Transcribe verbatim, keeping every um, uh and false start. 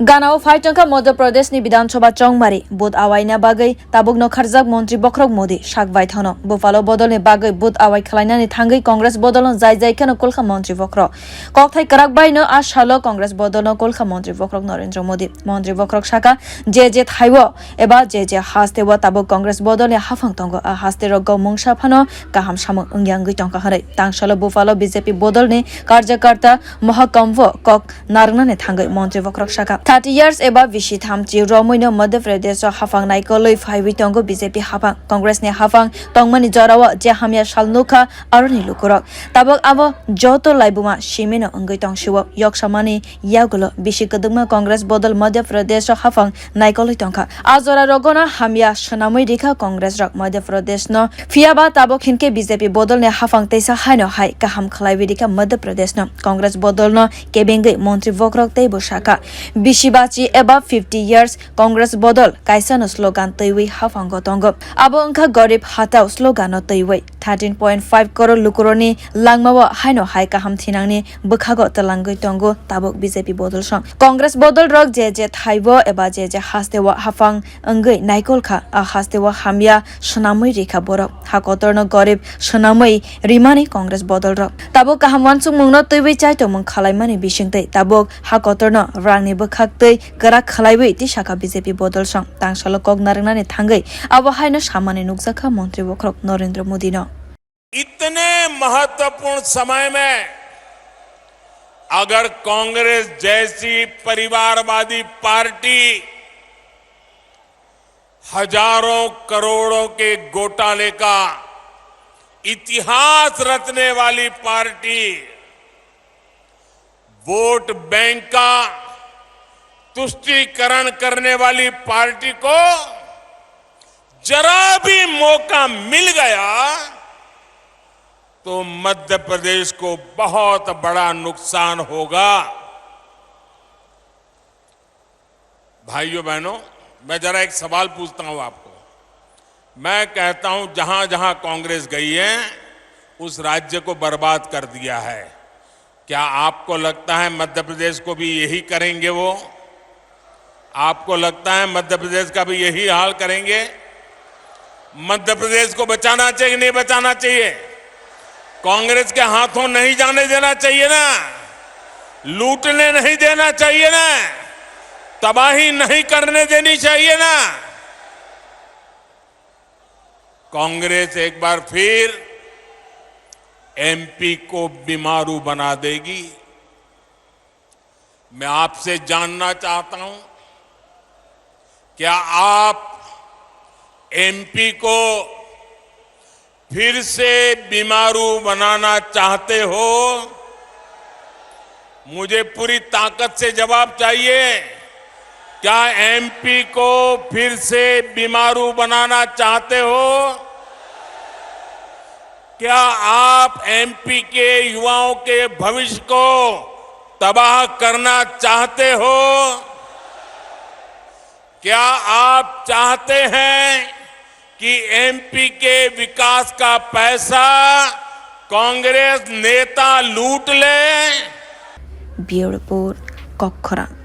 Ganao phai tongkha Madhya Pradesh ni Bidhan Sabha chongmari, vote awaina bagwi tabukno kharjak Montri Bokhorok Modi sak baithangno. Buphalo bodolni bagwi vote awai khwlainani thangwi Congress bodolno jai jai kheno kulkha Montri Bokhorok. Kokthai kwrak baino a salo Congress bodolno kulkha Montri Bokhorok Narendra Modi. Montri Bokhorok saka, je je thaibo eba je je hasteo tabuk Congress bodolni haphang tongo. A haste rogo mungsa phano kaham samung wngya wngwi tongkha hwnwi. Tangsalo buphalo B J P bodolni karjakarta Mohakambo kok narwknani thangwi Montri Bokhorok saka. Thirty years eba bisi thamchi romwino Madhya Pradesh o haphang naikolwi phaiwi tongo B J P haphang. Congress ni haphang tongmani jorao je hamya sal nukha aroni lukurok. Tabuk abo joto laibuma simino wngwi tongsio. Yoksamani yagulo bisi kwdwkma Congress bodol Madhya Pradesh o haphang naikolwi tongkha. A jora rogono hamya swnamwi rikha Congress rok Madhya Pradesh no. Phiyaba tabuk hinkhe B J P bodolni haphang teisa haino hai kaham khwlaiwi rikha Madhya Pradesh no. Congress bodolno kebengwi Montri Bokhorok teibo sakha, bisi bachi eba fifty years Congress bodol kaisano slogan twiwi haphango tongo. Abo wngkha Garib Hatao slogan no twiwi. Thirteen point five crore lukurokni langmao haino hai kaham thinangni bwkhago twlangwi tongo tabuk B J P bodol song. Congress bodol rok je je thaibo eba je je hasteo haphang wngwi naikol kha, a hasteo hamya swnamwi rikha borok. Ha kotorno gorib swnamwi rimani Congress bodol rok. Tabuk kaham uansukmungno twiwi chaitokmung khwlaimani bisingtwi tabuk ha kotorno rangni bwkhaktwi kwrak khwlaiwi tisakha B J P bodol song. Tangsalo kok narwknani thangwi abo haino samani nukjakha Montri Bokhorok Narendra Modi no. इतने महत्वपूर्ण समय में अगर कांग्रेस जैसी परिवारवादी पार्टी हजारों करोड़ों के घोटाले का इतिहास रचने वाली पार्टी, वोट बैंक का तुष्टीकरण करने वाली पार्टी को जरा भी मौका मिल गया तो मध्य प्रदेश को बहुत बड़ा नुकसान होगा। भाइयों बहनों, मैं जरा एक सवाल पूछता हूं आपको। मैं कहता हूं, जहां जहां कांग्रेस गई है, उस राज्य को बर्बाद कर दिया है। क्या आपको लगता है मध्य प्रदेश को भी यही करेंगे वो? आपको लगता है मध्य प्रदेश का भी यही हाल करेंगे? मध्य प्रदेश को बचाना चाहिए, नहीं बचाना चाहिए? कांग्रेस के हाथों नहीं जाने देना चाहिए ना, लूटने नहीं देना चाहिए ना, तबाही नहीं करने देनी चाहिए ना। कांग्रेस एक बार फिर एमपी को बीमारू बना देगी। मैं आपसे जानना चाहता हूं, क्या आप एमपी को फिर से बीमारू बनाना चाहते हो? मुझे पूरी ताकत से जवाब चाहिए। क्या एमपी को फिर से बीमारू बनाना चाहते हो? क्या आप एमपी के युवाओं के भविष्य को तबाह करना चाहते हो? क्या आप चाहते हैं कि एमपी के विकास का पैसा कांग्रेस नेता लूट ले? Bureau Report, Kokkhorang.